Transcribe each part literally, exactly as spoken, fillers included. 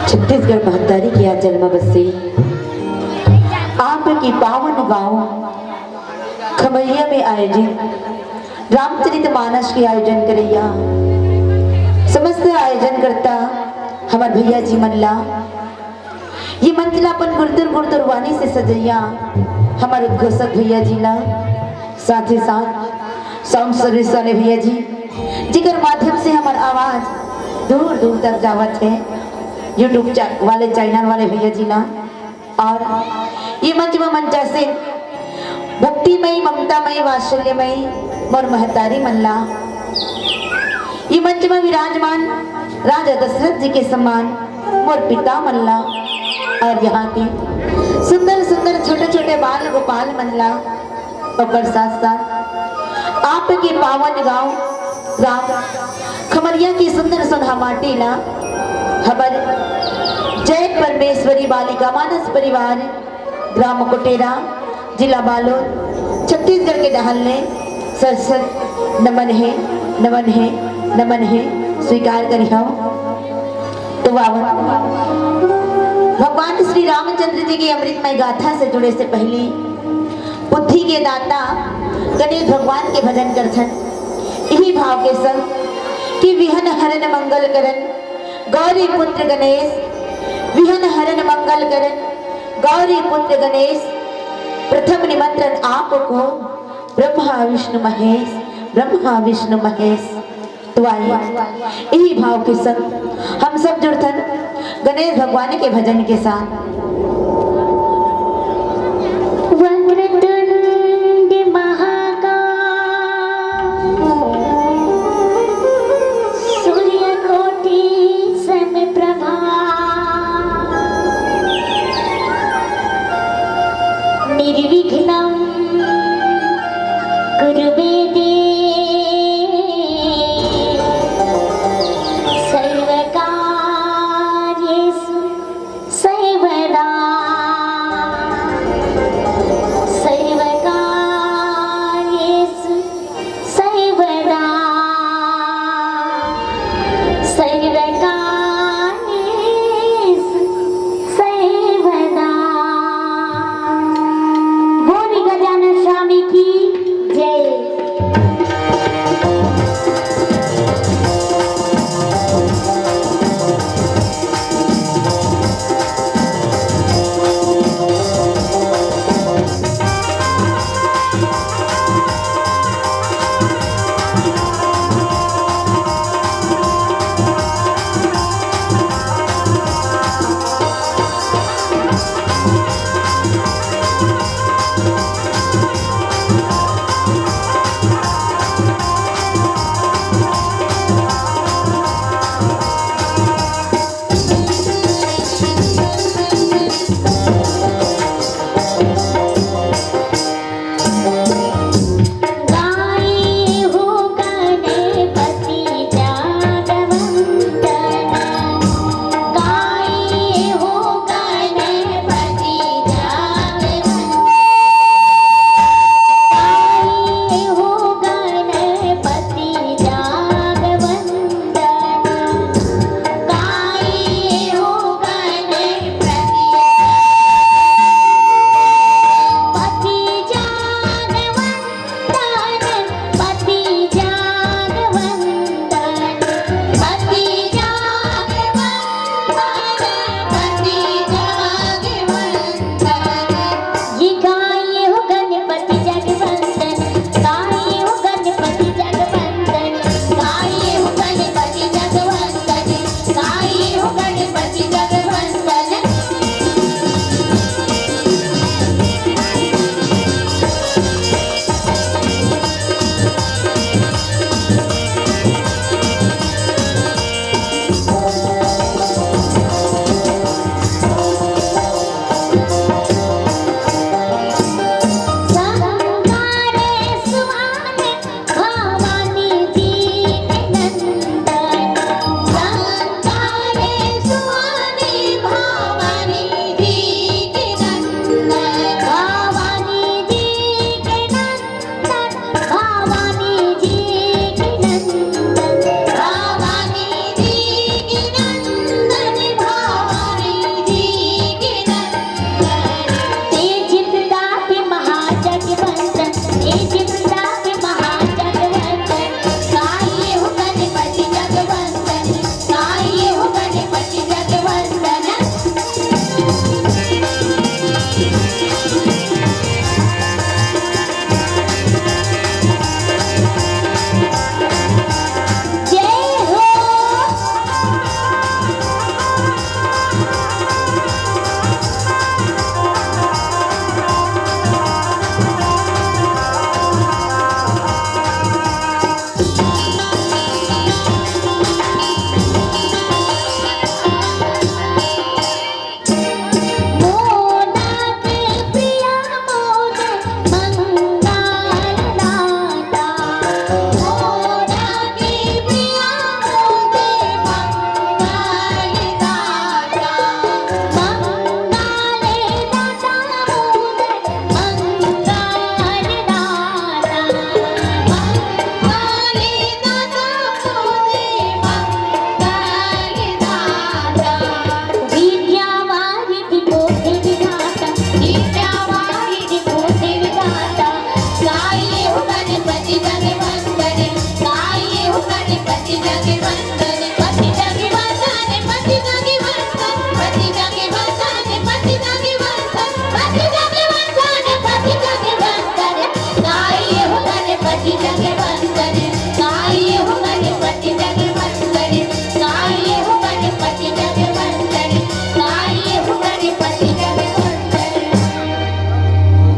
छत्तीसगढ़ महतारी के आंचल म बसे आपके पावन गांव खमरिया में आयोजित रामचरित मानस के आयोजन करइया समस्त आयोजनकर्ता हमर भैया जी मन ला, ये मंच ला अपन गुरतुर गुरतुर वाणी से सजइया हमर उद्घोषक भैया जी ला, साथ ही साथ साउंड सर्विस वाले भैया जी, जेकर माध्यम से हमर आवाज दूर दूर तक जावत हे, YouTube चा-, वाले चैनल वाले भैया जी ला, और ये मंच म मंचासीन भक्तिमयी, ममतामयी, वात्सल्यमयी मोर महतारी मन ला, ये मंच म विराजमान राजा दशरथ जी के समान मोर पिता मन ला, और यहाँ के सुंदर सुंदर छोटे छोटे बाल गोपाल मन ला, ओकर साथ साथ आपके पावन गांव राम खमरिया की सुंदर सुनहा माटी ला हमर जय परमेश्वरी बालिका मानस परिवार, ग्राम कोटेरा, जिला बालोद, छत्तीसगढ़ के डहार ले सर सर नमन हे, नमन हे, नमन हे, स्वीकार करिहव। तो वावन भगवान श्री रामचंद्र जी के अमृतमय गाथा से जुड़े से पहले बुद्धि के दाता गणेश भगवान के भजन करथन इही भाव के संग कि विघ्न हरन मंगल करन गौरी पुत्र गणेश, विघ्न हरन मंगल करन गौरी पुत्र गणेश, प्रथम निमंत्रण आपको ब्रह्मा विष्णु महेश, ब्रह्मा विष्णु महेश। तो आइए, इही भाव के संग हम सब जुड़थन गणेश भगवान के भजन के साथ। वक्रतुंड महाकाय, सूर्यकोटि समप्रभा, निर्विघ्नं कुरु मे देव, सर्वकार्येषु सर्वदा, सर्वकार्येषु सर्वदा, सर्वकार्येषु सर्वदा। बोल गजानन स्वामी की जय।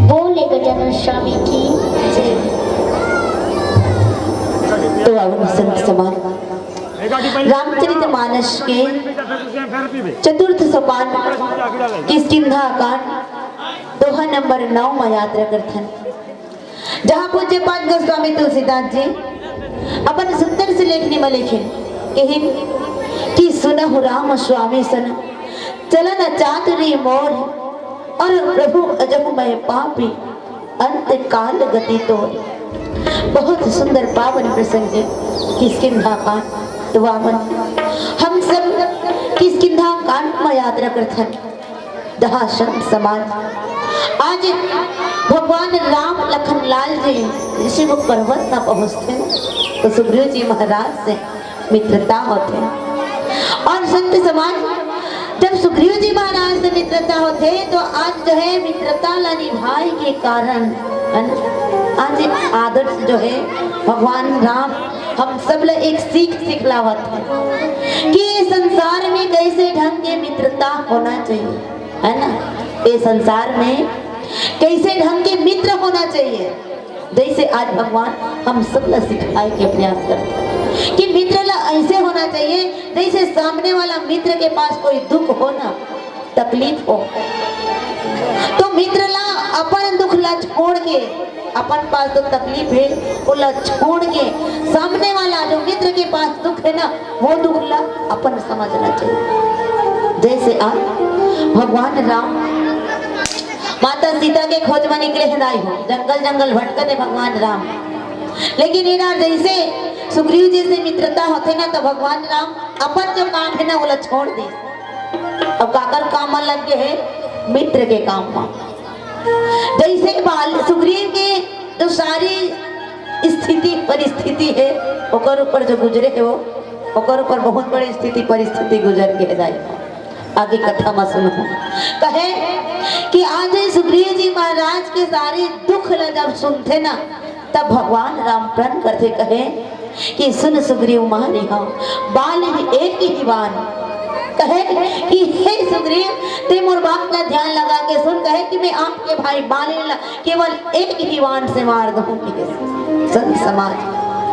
बोले गजानन स्वामी की जय। तो अब संत समाज रामचरित मानस के चतुर्थ सोपान किष्किंधा कांड दोहा नंबर नौ में यात्रा करथन, जहाँ पूज्य पाद गोस्वामी तुलसीदास जी अपन सुंदर से लेखनी में लिखिन, कहिन कि सुनहु राम स्वामी सन चलन चातुरी मोर, और प्रभु अजब मैं पापी अंत काल गति तोर। बहुत सुंदर पावन प्रसंग है किष्किंधा कांड। तो वामन, हम सब किष्किंधा कांड में यात्रा करथन। दहा संत समाज, आज भगवान राम लखन लाल जी ऋषिमुख पर्वत में पहुंचते हैं तो सुग्रीव जी महाराज से मित्रता होते हैं। और संत समाज, जब सुग्रीव जी महाराज से मित्रता होते हैं तो आज जो है मित्रता ला निभाए के कारण, है ना, आज आदर्श जो है भगवान राम हम सब ला एक सीख सिखलावत है कि ये संसार में कैसे ढंग के मित्रता होना चाहिए, है ना। ये संसार में कैसे ढंग के मित्र होना चाहिए, जैसे आज भगवान हम सब ला सिखाए के प्रयास करते हैं कि मित्र ला ऐसे होना चाहिए, जैसे सामने वाला मित्र के पास कोई दुख हो ना, तकलीफ हो, तो मित्र ला अपन दुख ला छोड़ के, अपन पास जो तकलीफ है, वो ला छोड़ के सामने वाला जो मित्र के पास दुख है ना, वो दुख ला अपन समझना चाहिए। जैसे आज भगवान राम माता सीता के खोज में निकले हैं दाई हो, जंगल जंगल भटकते भगवान राम। लेकिन इधर जैसे सुग्रीव जी से मित्रता होते ना, तो भगवान राम अपन जो काम है ना, वो ला छोड़ दे। अब काकर काम में लग गए हैं? मित्र के काम में। जैसे बाल सुग्रीव के जो सारी स्थिति परिस्थिति है, ओकर ऊपर जो गुजरे है वो, ओकर ऊपर बहुत बड़ी स्थिति परिस्थिति गुजर के जाए। आगे कथा में सुनो, कहे कि आज सुग्रीव जी महाराज के सारे दुख ला जब सुनते ना, तब भगवान राम प्रण करते, कहे कि सुन सुग्रीव मारे हम बाल ही एक ही वान। कहे कि हे सुग्रीव, ते मोर बात ला ध्यान लगा के सुन। कहे कि मैं आपके भाई बाली ला केवल एक ही वान से मार दूं। संत समाज,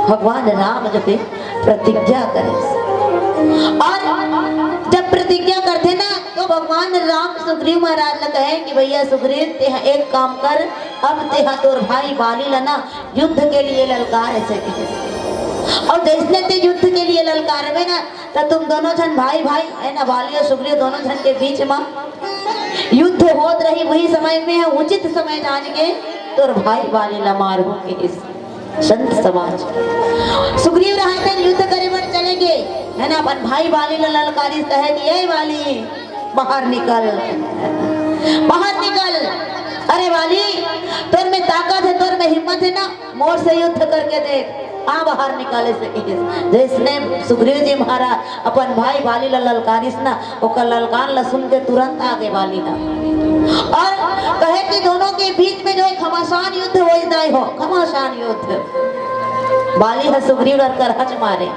भगवान राम जो है प्रतिज्ञा करे, और जब प्रतिज्ञा करते ना, तो भगवान राम सुग्रीव महाराज ला कहे कि भैया सुग्रीव, तेहा एक काम कर, अब तेहा तोर भाई बाली ला ना युद्ध के लिए ललकार ऐसे कहे। और जैसने ते युद्ध के लिए ललकार में ना, तो तुम दोनों जन भाई भाई है ना, बाली और सुग्रीव दोनों जन के बीच में युद्ध होत रही, वही समय में है, उचित समय जान के तोर भाई बाली ला मार हो के इस संत समाज। सुग्रीव रहते युद्ध करे बर चले गए, है ना, अपन भाई बाली ला ललकारी कहे कि, "ए बाली, बाहर निकल, बाहर निकल। अरे बाली, तोर में ताकत है, तोर में हिम्मत है ना, मोर से युद्ध करके देख।" हाँ, बाहर निकाले से कहिस। जैसने सुग्रीव जी महाराज अपन भाई बाली ला ललकारिस ना, ओकर ललकार ला सुन के तुरंत आगे बाली हा। और कहे कि दोनों के बीच में जो है घमासान युद्ध हो जाए हो, घमासान युद्ध। बाली हा सुग्रीव ला करहच मारे।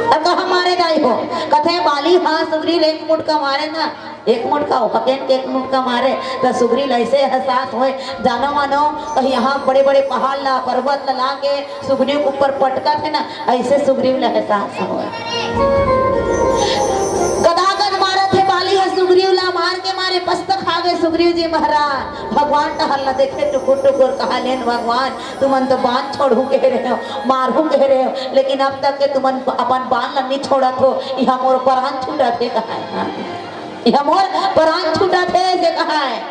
और कहाँ मारे जाए हो? कथे बाली हा सुग्रीव एक मुटका मारे ना, एक मुटका, हकेन के एक मुटका मारे, त सुग्रीव ला ऐसे एहसास होए, जानो मानो, कहीं यहाँ बड़े-बड़े पहाड़ ला, पर्वत ला लाके सुग्रीव के ऊपर पटकत है ना, ऐसे सुग्रीव ला एहसास होए। गदागद मारत है बाली ह सुग्रीव ला, मार के मारे पस्त खावे सुग्रीव जी महाराज। भगवान टहल ला देखे टुकुर टुकुर, कहा, "लेन भगवान, तुमन तो बाण छोड़हू कह रहे हो, मारहू कह रहे हो, लेकिन अब तक के तुमन अपन बाण ला नहीं छोड़त हो, यहाँ मोर प्राण छूटत है," कहा है। ये मोर प्राण छूटत हे, से कहा है।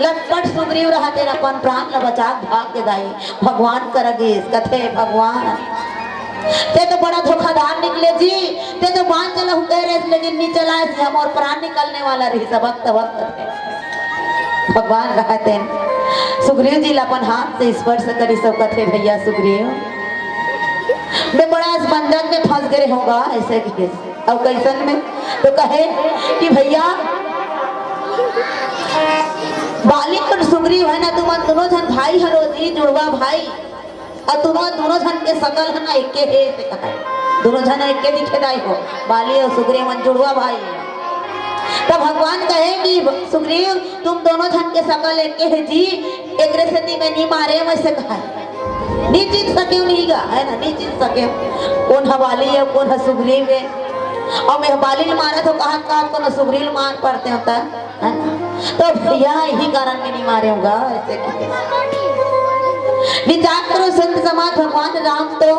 लटपट सुग्रीव रहते अपन प्राण ल बचा के भाग के दाई। भगवान कर गेस, कथे, "भगवान, ते तो बड़ा धोखाधार निकले जी, ते तो बाण चलाहू कह रहे, लेकिन नहीं चलाए, ये मोर प्राण निकलने वाला रही, सब वक्त, वक्त थे।" भगवान रहते सुग्रीव जी ला अपन हाथ से स्पर्श करी, सब कथे, "भैया सुग्रीव, मैं बड़ा अस बंधन में फंस गए होगा, ऐसे कहिस। अउ कइसन में? तो कहे कि भइया, बाली अउ सुग्रीव हे ना, तुमन दूनों झन भाई हरो जी, जुड़वा भाई, अउ दूनों, दूनों झन के सकल हे ना एके हे, ऐसे कहे। दूनों झन एके दिखे दाई हो, बाली अउ सुग्रीव मन जुड़वा भाई हे। त भगवान कहे कि सुग्रीव, तुम दूनों झन के सकल एके हे जी, एकरे सेती मैं नी मारेंव, ऐसे कहे। नी चिन्ह सकेंव, नी गा, हे ना, नी चिन्ह सकेंव। कोन ह बाली हे, कोन ह सुग्रीव हे। अउ मैं बाली ल मारत हों, कहत, कहत कोनो सुग्रीव ल मार परतेंव त, हे ना। तो भइया, इही कारण मैं नी मारेंव गा, ऐसे कहे। विचार करो संत समाज, भगवान राम तो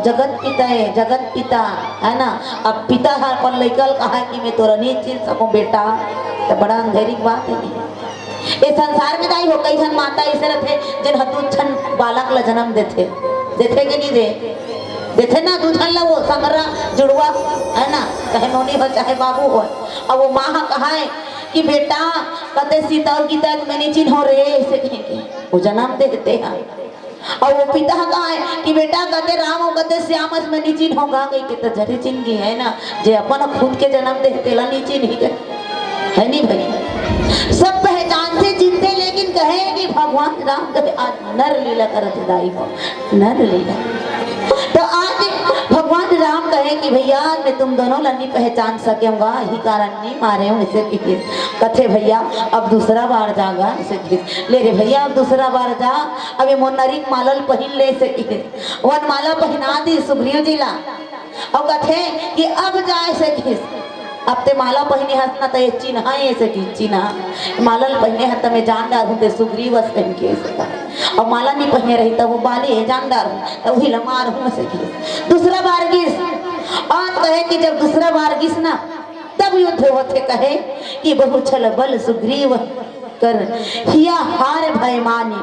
जगत पिता हे, जगत पिता, हे ना। अब पिता ह अपन लइका ल कहा कि मैं तोला नी चिन्ह सकों बेटा, त बड़ा अंधेरी के बात हे। ए संसार में दाई हो, कई झन माता अइसे रथे, जेन ह दू झन बालक ल जनम देथे, देथे कि नी दे? देथे ना, दू झन ल वो संगरा जुड़वा, हे ना, चाहे नोनी हो, चाहे बाबू हो। अब वो माँ ह कहाय कि बेटा, कते सीता अउ गीता ल मैं नी चिन्हों रे, ऐसे कहिके वो जनम दे देथे। अउ वो पिता ह कहाय कि बेटा, कते राम अउ कते श्याम ल मैं नी चिन्हों गा, कहिके त जरे चिन्ह गे, हे ना, जे अपन खुद के जनम दे हे, तेला नी चिन्ही गा। हे नी भई? सब पहचानथे, चिन्हथे, लेकिन कहे कि भगवान राम कहे, आज नर लीला करत हे दाई हो, नर लीला। तो आज भगवान राम कहे कि भइया, मैं तुम दूनों ला नी पहचान सकेंव गा, इही कारण नी मारेंव, ऐसे कहिस। कथे भइया, अब दूसरा बार जा गा, ऐसे कहिस। ले रे भइया, अब दूसरा बार जा, अब ये मोर नरी के माला ल पहिन ले, ऐसे कहिस। वनमाला पहिना दिस सुग्रीव जी ला। अउ कथे कि अब जा, ऐसे कहिस। अब ते माला पहिने हस ना, त ये चिन्हा हे, ऐसे कहिस, चिन्हा। माला ल पहिने हस त मैं जान डारहूं ते सुग्रीव अस कहिके, ऐसे कहे। अउ माला नी पहिने रही त वो बाली हे, जान डारहूं, त उही ल मारहूं, ऐसे कहिस। दूसरा बार गिस। अउ कहे कि जब दूसरा बार गिस ना, तब युद्ध होथे, कहे कि बहु छल बल सुग्रीव कर, हिया हार भय मानी,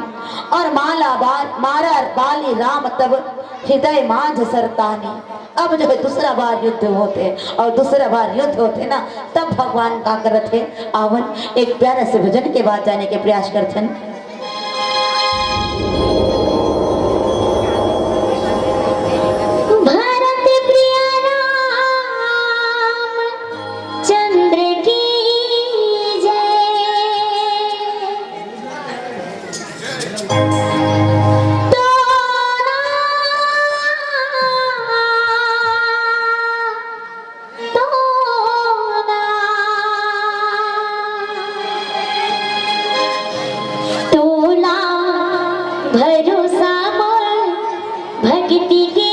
अउ माला बार मारा बाली राम तब, हृदय माझ सरतानी। अब जो हे दूसरा बार युद्ध होथे अउ दूसरा बार युद्ध होथे ना, तब भगवान का करत हे, आवन एक प्यारा से भजन के बाद जाने के प्रयास करथन। भरत प्रिय राम चंद्र की जय। तोला, तोला, तोला भरोसा मोर भक्ति के